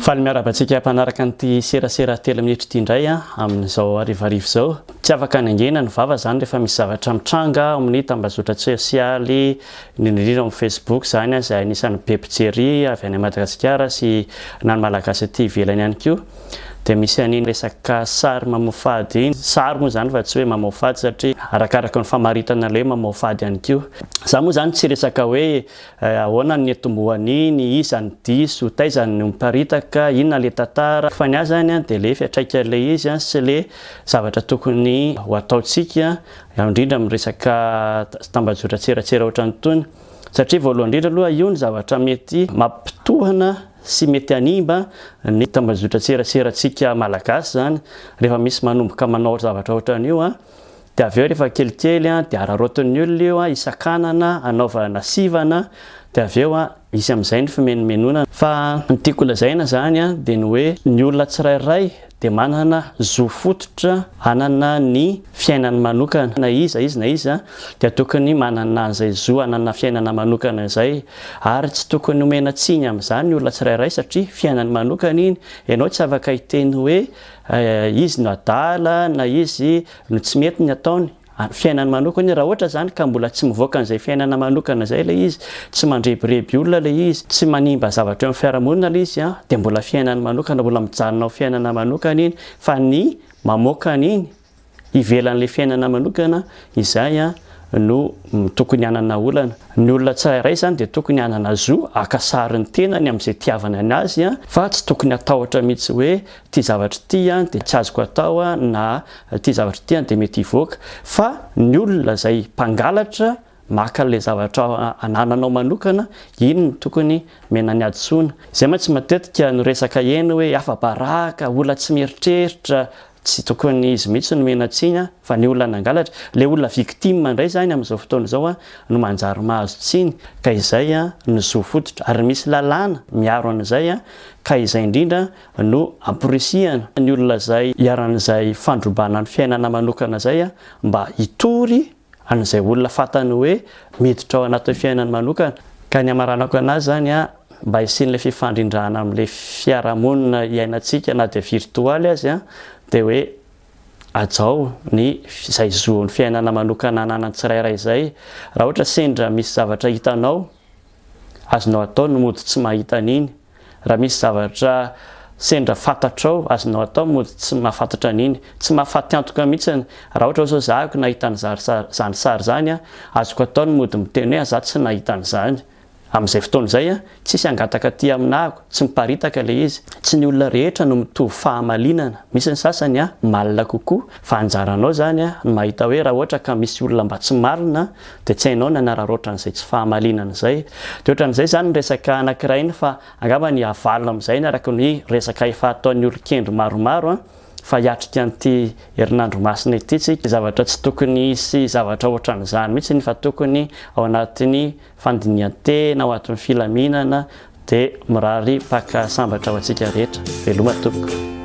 Faly miarahaba antsika mpanaraka an'ity serasera telo minitra ity indray amin'izao harivariva izao. Tsy afaka hanangena ny vava izany rehefa misy zavatra mitranga ao amin'ny tambazotra tsosialy, indrindra indrindra ao amin'ny Facebook izany izay anisan'ny be mpijery avy any Madagasikara sy na ny Malagasy aty ivelany ihany koa. Dia misy an'iny resaka sary mamoafady iny. Sary moa izany fa tsy hoe mamoafady satria arakaraka ny famaritana ilay hoe mamoafady ihany koa. Izaho moa izany tsy resaka hoe ahoana ny niatombohan'iny, iza no diso, taiza no miparitaka, inona ilay tantara. Fa ny ahy izany dia ilay fiantraikan'ilay izy sy ilay zavatra tokony ho ataontsika indrindra amin'ny resaka tambajotran-tserasera ohatran'itony. Satria voalohany indrindra aloha io ny zavatra mety mampitohana sy mety hanimba ny tambajotran-tseraserantsika malagasy izany rehefa misy manomboka manao zavatra ohatran'io an, dia avy eo rehefa kelikely an dia araraotin'ny olona io an, hisakanana, hanaovana sivana, dia avy eo an hisy amin'izay ny fimenomenonana. Fa ny tiako lazaina izany an dia ny hoe ny olona tsirairay dia manana zo fototra hanana ny fiainany manokana, na iza izy na iza dia tokony manana an'izay zo hanana fiainana manokana izay, ary tsy tokony omena tsiny amin'izany ny olona tsirairay satria fiainany manokana iny, ianao tsy afaka hiteny hoe izy no adala na izy no tsy mety ny ataony, Fiainany manokana raha ohatra izany ka mbola tsy mivoaka an'izay fiainana manokana izay ilay izy, tsy mandrebireby olona ilay izy, tsy manimba zavatra eo amin'ny fiarahamonina ilay izy dia mbola fiainany manokana, mbola mijanona ho fiainana manokana iny fa ny mamoaka an'iny ivelan'ilay fiainana manokana izay no tokony hanana olana. Ny olona tsirairay izany dia tokony hanana zo haka sary ny tenany amin'izay itiavany anazy fa tsy tokony hatahotra mihitsy hoe ity zavatra ity dia tsy azoko atao na ity zavatra ity dia mety hivoaka fa ny olona izay mpangalatra maka an'ilay zavatra anananao manokana iny no tokony omena ny hadisoana. Izay mantsy matetika no resaka heno hoe afa-baraka, olona tsy mieritreritra, tsy tokony izy mihitsy no omena tsiny fa ny olona nangalatra. Ilay olona victime indray izany amin'izao fotoana izao no manjary mahazo tsiny ka izay no zo fototra ary misy lalàna miaro an'izay ka izay indrindra no amporisihana ny olona izay iharan'izay fandrobana ny fiainana manokana izay mba hitory an'izay olona fantany hoe miditra ao anatin'ny fiainany manokana. Ka ny hamaranako anazy izany mba hisian'ilay fifandrindrana amin'ilay fiarahamonina iainantsika na dia virtoaly aza dia hoe hajao ny izay zon'ny fiainana manokana ananan'ny tsirairay izay. Raha ohatra sendra misy zavatra hitanao Azonao atao ny mody tsy mahita an'iny. Raha misy zavatra sendra fantatrao, azonao atao ny mody tsy mahafantatra an'iny. Tsy mahafaty antoka mihitsy. Raha ohatra zao zahako nahita an'izany sary izany, azoko atao ny mody miteny hoe za tsy nahita an'izany. Amin'izay fotoana izay, tsisy hangataka aty aminahako, tsy miparitaka ilay izy. Tsy ny olona rehetra no mitovy fahamalinana. Misy ny sasany malina kokoa, fa anjaranao izany ny mahita hoe raha ohatra ka misy olona mba tsy malina, dia tsy hainao ny hanararaotra an'izay tsy fahamalinana izay. Dia ohatran'izay izany ny resaka anankiray iny fa angamba ny havalona amin'izay ny araka ny resaka efa ataon'ny olon-kendry maromaro an, fa hiatrika an'ity herinandro masina ity tsika, zavatra tsy tokony hisy zavatra ohatran'izany mihitsy iny fa tokony ao anatin'ny fandinihan-tena, ao anatin'ny filaminana, dia mirary Paka sambatra ho antsika rehetra. Veloma tompoko.